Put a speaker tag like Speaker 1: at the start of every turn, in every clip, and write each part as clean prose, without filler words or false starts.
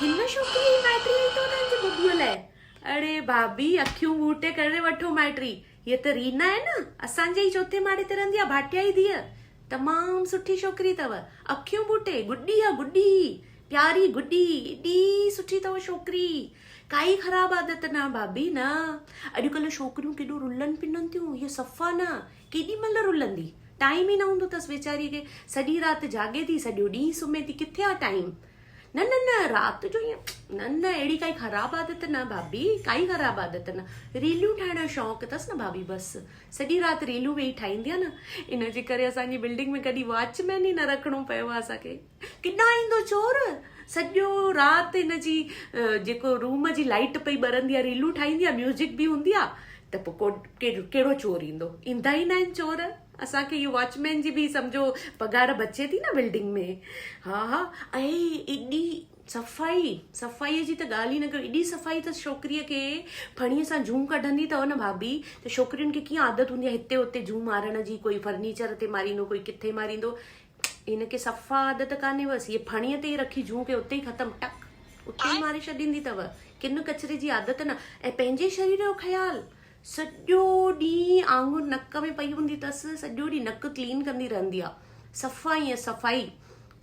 Speaker 1: هن ڇوڪريء جي مائٽي آئي اٿو توهان جي ببوء لاء؟ اڙي ڀاڀي اکيون ٻوٽي ڪري وٺو مائٽي. هيء ته رينا آهي نه، اسان جي ئي چوٿين ماڙي تي رهندي آهي، ڀاٽيا جي ڌيء. تمام سٺي ڇوڪري اٿو. اکيون ٻوٽي، گڏي آ گڏي، پياري گڏي، ايڏي سٺي اٿو ڇوڪري. ڪائي خراب عادت نه ڀاڀي نه. اڄڪلهه ڇوڪريون ڪيڏو رلن پنن ٿيون، هيء صفا نه. ڪيڏي مهل رلندي. ٽائيم ئي نه هوندو اٿس ويچاريء کي. سڄي رات جاڳي ٿي، سڄو ڏينهن سمهي ٿي، ڪٿي آ ٽائيم. نه نه نه رات جو ائين نه نه اهڙي ڪائي خراب عادت نه ڀاڀي، ڪائي خراب عادت نه. ريليون ٺاهڻ جو شوق اٿس نه ڀاڀي بس. سڄي رات ريلون ويهي ٺاهيندي آ نه. ان جي ڪري اسان جي بلڊنگ ۾ ڪڏهن واچ مين ئي نه رکڻو پيو آ اسان کي. ڪيڏانهن ايندو چور؟ سڄو رات هن جي جيڪو روم جي لائيٽ پئي ٻرندي آ، ريلون ٺاهيندي آ، ميوزڪ به هوندي آ ته پوء ڪو ڪهڙو چور ايندو؟ ايندا ئي ناهن چور. اسان کي اهو واچ مين جي به سمجهو پگهار بچي ٿي نه بلڊنگ ۾. ها ها ۽ ايڏي صفائي، صفائيء جي ته ڳالهه ئي نه ڪيو، ايڏي صفائي اٿس ڇوڪريء کي، ڦڻيء سان جون ڪڍندي اٿو نه ڀاڀي ته ڇوڪرين کي ڪيئن عادت هوندي آهي هتي هتي جون مارڻ جي، ڪوئي فرنيچر تي ماريندو، ڪوئي ڪٿي ماريندو، هن کي صفا عادت ڪانهي بس هيء ڦڻيء تي ئي رکي جون کي اتي ئي ختم ٽڪ اتي ئي ماري ڇڏيندي اٿو، ڪن ڪچري جي عادت نه ۽ پنهنجي شرير جو خيال سڄو ڏينهن آڱر نڪ ۾ پئي هوندي اٿس، سڄو ڏينهن نڪ ڪلين ڪندي رهندي آ، صفا ائين صفائي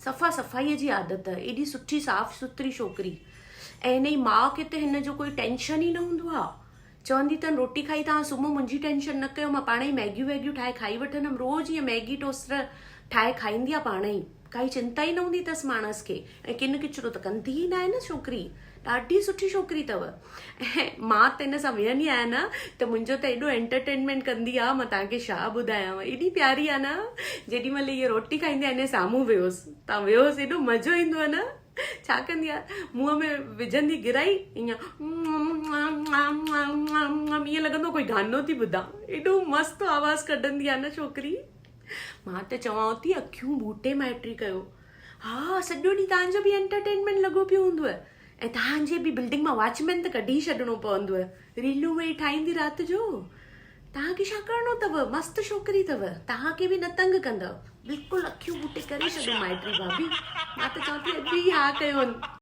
Speaker 1: صفا صفائيء جي عادت، ايڏي سٺي صاف سٿري ڇوڪري ۽ هن جي ماء کي ته هن جو ڪوئي ٽينشن ئي نه هوندو آ، چوندي اٿن روٽي کائي توهان سمهو منهنجي ٽينشن نه ڪيو مان پاڻ ئي ميگيون ويگيون ٺاهي کائي وٺندم روز ائين ميگي ٽوسٽر ٺاهي کائيندي آ پاڻ ئي ڪائي چنتا ئي نه هوندي اٿس ماڻس کي ۽ ڪن ڪچرو ته ڪندي ئي ناهي نه ڇوڪري ڏاڍي سٺي ڇوڪري اٿو ۽ مان ته هن سان ويهندي آهيان نه ته منهنجو ته ايڏو انٽرٽينمينٽ ڪندي آ مان توهان کي ڇا ٻڌايانو ايڏي پياري آ نه جيڏي مهل هيء روٽي کائيندي آ هن جي سامهون ويهوس توهان ويهوس ايڏو مزو ايندو آ نه ڇا ڪندي آ منهن ۾ وجهندي گرائي ائين ائين لڳندو ڪوئي گانو ٿي ٻڌان ايڏو مست آواز ڪڍندي آ نه ڇوڪري مان ته چوانو ٿي اکيون ٻوٽي مائٽي ڪيو ها سڄو ڏينهن توهان جو به انٽرٽينمينٽ لڳو پيو هوندو ۽ توهان جي به بلڊنگ مان واچ مين ته ڪڍي ڇڏڻو پوندو ريلون ويهي ٺاهيندي رات جو توهان کي ڇا ڪرڻو اٿو مست ڇوڪري اٿو توهان کي به نه تنگ ڪندو بلڪل اکيون ٻوٽي ڪري ڇڏو مائٽي ڀاڀي مان ته چوان ٿي اڄ ئي ها ڪيو.